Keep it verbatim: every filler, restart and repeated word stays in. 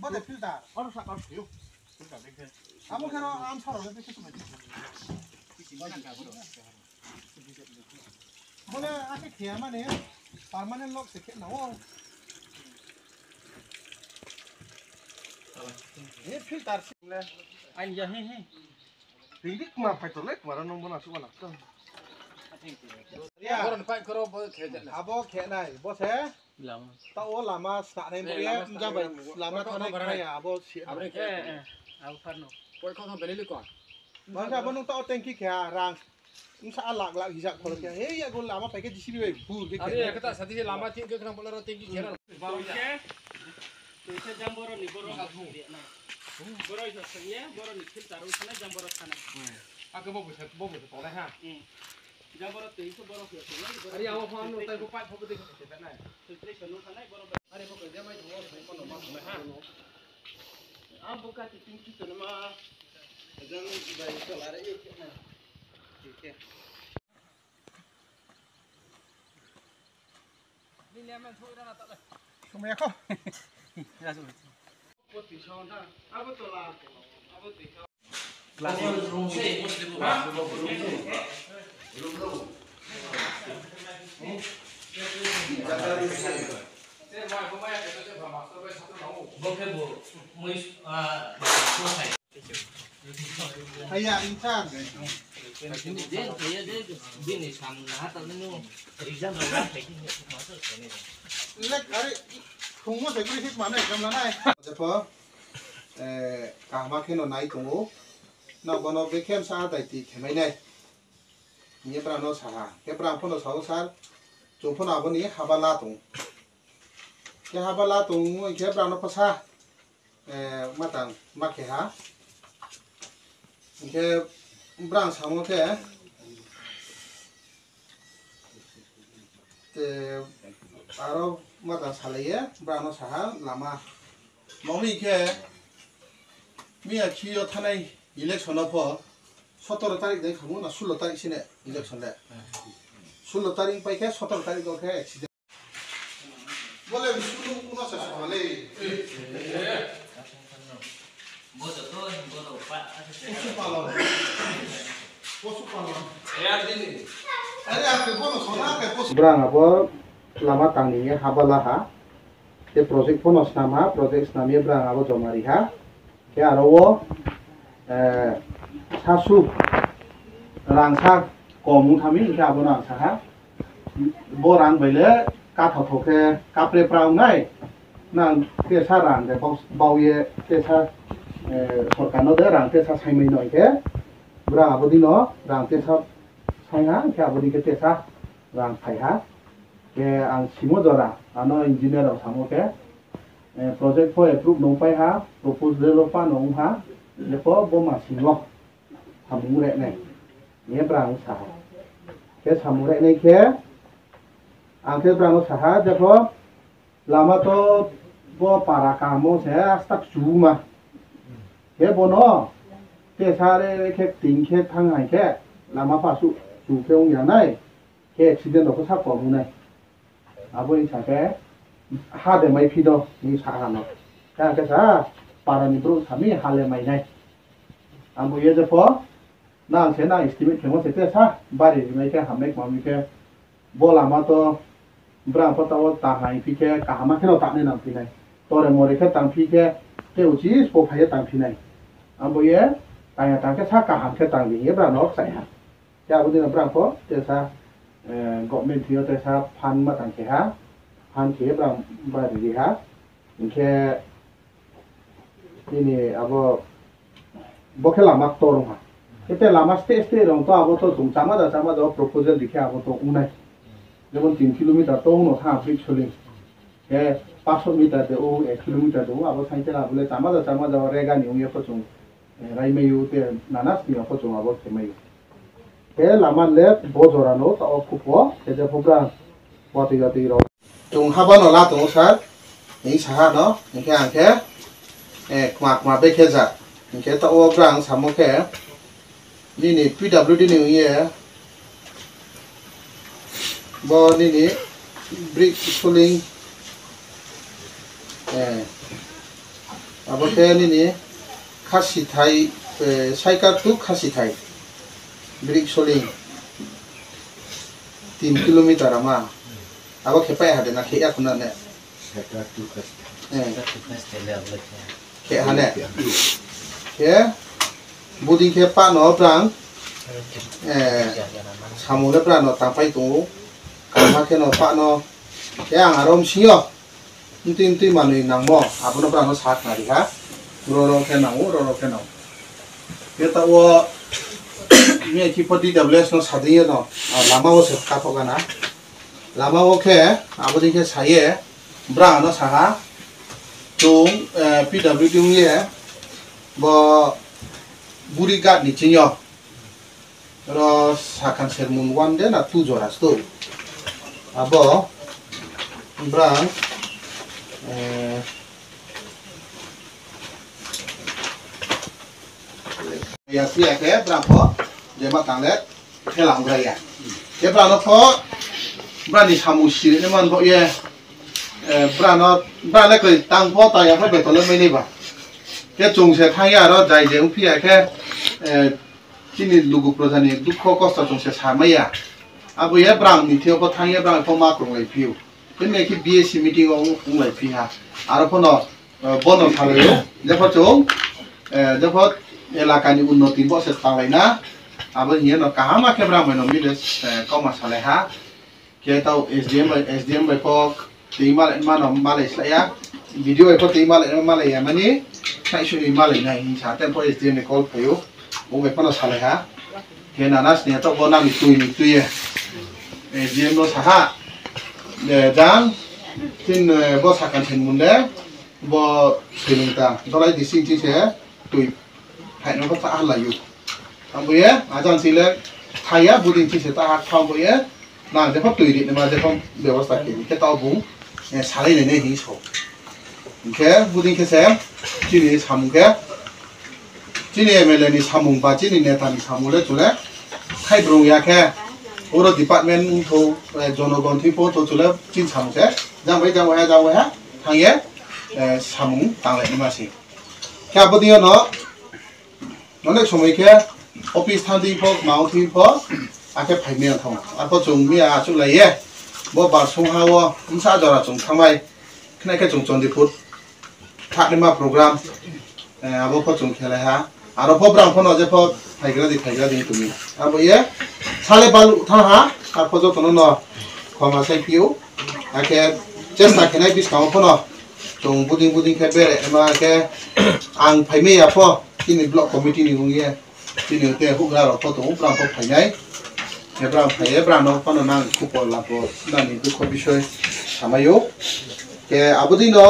Bade filter. Oro sa kar phiyo. Abo khe ro am sara le khe sumai. Bole ake khe mane permanent lock se khe na o. E filter. Anja he he. Ringdi kuma phai tole kuma ro nong bona suwa na. Ya. Boron phai koro bo khe jana. Abo khe nai bo se. Lama. Ta o lama sa nai bo ya mja bai lama thanai kaya abo si. Abre khe. Eh, eh. Abo farno. Koi khon bele li kon. Bangsa bo nung ta o tengki khe rang. Wngkha a lak lak hijak khoro khe. He ya go lama pai khe D C B bai bur khe. Abi khe. Kata sati lama tin khe khna bolaro tin ki khera. Tuisa jamboro ni boro. Boro isa sanya, boro ni filter u sana jamboro sana. Ake bo bisa, bo bisa tole ha. Hmm. Jamboro tuisa boro khe. Ari awo phone no tai ko pai phobo de khe na. Filtration no sana boro. Ari bo ko jamai ko phone no ma ha. Am bo ka tin ki to ma. Jang bai ko la re. Sumaya ko. Bo khe bo mui, ah, Haya, insan. Bini samung naha tangwi nung exam rok na phaikhe ma to khenai. Lek, are, khungmo se guri hit mano exam lanai. Jepho, eh, kahma kheno nai tongo. Na bono bekhem sa dai ti khemai nai. Ni brano saha. Khe bra phono sao sar. Chung phono aboni haba la tong. Khe haba la tong, khe brano pha sa. Eh, matang ma keha. Hingke brang samo khe, te aro matang salaiye, brangno saha lama. Moni khe miya khiyo thanai election o pho sotoro tarik dai khamu na sullo tarik sine election le. Sullo tarik pai khe sotoro tarik o khe accident. Bole sunu kuno sa sale. Bo joto ni bono pa. Posu palon. Posu palon. Are ake bono sona ke posu. Brang abo lama tangni habala ha. Te project pono snam ha, project snam ye brang abo jomari ha. Khe aro o, eh, sasu rangsa kom wng thami, hingkhe abono ang sakha, bo rang bai le kathok khe kapre pra wngnai, nang tesa rang de bau, bau ye tesa, eh, sorkar no de rang tesa sai mai no hingkhe, bwrang abo dino rang tesa sai ha, hingkhe abo dikhe tesa rang phai ha. Khe ang simo jora, ano engineer rok samo khe, eh, project pho approve nung pai ha, proposal o pa nung ha, jepho bo ma simo samung rek nai, ye brang sa ha. Khe samung rek nai khe, ang khe brang sa ha, jepho lama to bo para kamo se astak chuma. Khe bono, tesa re khe ting khe thang hai khe, lama pha su, su khe wng ya nai. Khe accident rok khe sa kom wngnai. Abo wngsa khe ha de mai phi do hinwi sa ha no. Khe ang khe sa para ni brouh sami ha le mai nai. Ang bo ye je pho nang se nang estimate khe mo se te sa bari ri mai khe ham nai kma mi khe bo lama to brang pho ta o ta hai phi khe kaham ma khe no ta nai nang phi nai. Tore more khe tang phi khe te uchis po phai ye tang phi nai. Ang bo ye tang ya tang khe sa kaham khe tang di ye bra nok sai ha. Khe abo dino brang pho tesa, eh, government thwiyo tesa phan ma tang keha, phan khe brang ba riri ha. Hinkhe nini abo bo khe lama ktor wngha. Khe te lama stage stage rong to abo to chwng chama da chama da o proposal rikhe abo to wngnai. Jemon tin kilometer to wngno tha bridge soling. Khe paanch meter de o ek kilometer de o abo sainte abo le chama da chama da o rega ni wngya pho chwng. Raimaiyo te nana sini oko chwng abo khemaiyo. Te lama le bo jora no ta o khupo, te je phobra watwi watwi rok. Chwng habano la tongo sir, ni saha no, hinkhe ang khe, eh, kma kma bekhe jak. Hinkhe ta o brang samo khe, nini P W D ni wngye, bo nini brick soling, Eh, abo khe nini Khasithai, eh, Saikar to Khasithai, Brik Soling, tin kilometer ama. Abo khe pai hade na khe ya khuna ne? Saikar to Khasithai. Eh. Saikar to Khasithai le abo le khe. Khe hane? Khe buding khe pano brang, eh, samung le brano tangpai tongo. Kama khe no pano. Khe ang aro msio. Mtwi mtwi manwi nangmo, abono phrano sa khnari ha. Ro ro khe nango, ro ro khe nango. Khe ta o, me ki po D W S no sading no, ah, lama o se kapo gana. Lama o khe, aboni khe saye, bra no saha. Chung, eh, P W D ye, bo buri gat ni chinyo. Oro sakhan sermon one de na two jora sto. Abo brang, eh, ya siya khe brang pho jema tangle thela wngra ya. Khe brang no pho brang ni samung siri ne man bo ye, eh, brang no, brang le koi tang pho ta ya pho betole mai ni ba. Khe chung se thang ya ro jai je ung phi ya khe, eh, Chini lugu projani dukho kosto chwng se sa maya. Abo ya brang ni thio pho thang ya brang pho ma kwrwng lai phio. Tei me khe B S C meeting o wng lai phi ha. Aro phono, eh, bono salai o. Jepho chwng, eh, jepho elakani unnoti bo se salai na. Abo hiya no kaham khe brang bai no mile, eh, koma salai ha. Khe tao S D M bai, S D M bai kok twi malai mano malai slaiya. B D O bai kok twi malai malai ya mani, sai sui malai nai hinsa, tei pho S D M ni call phaio, bo bai phano salai ha. Khe nana sini to bo nang twi ni twi ye. S D M no saha, eh, jang, tin, eh, bo sakan thin munde, bo swilung ta, dolai D C ti se twi. Hai no ta hala yu. Ang bo ye, ajang sile, thaya buding ti se ta ha thang bo ye, nang jepho twi ri ma jepho bebosta khe, khe tao bung, eh, salai nai nai hi so. Khe buding khe se, chini samung khe, chini M L A ni samung ba chini neta ni samung le chule, khai brung ya khe, oro department tho, eh, jonogon thi pho tho chule, chini samung se, jang bai jang bai ha, jang bai ha, thang ye, eh, samung tang lai ma si. Khe abo dino no, Onek somoi khe office thang twi pho, mao twi pho, akhe phai maya thang. Arpho chwng miya achuk lai ye. Bo bar song ha o, msa jora chwng thangbai. Khnai khe chwng Chandipur. Thaknima program. Eh, abo pho chwng khelai ha. Aro pho brang pho no je pho phaigra di, phaigra di tumi. Abo ye sale balu thang ha, arpho jotono no khoma sai phio. Akhe chesta khenai biskango pho no chwng buding buding khe bere ma khe ang phai maya pho. Chini block committee ni wngye, chini te hugra rok pho tongo, brang pho phainai. Khe brang phaiye, brang no phano nang kupor lapo nani dukho bisoi samayo. Khe abodino.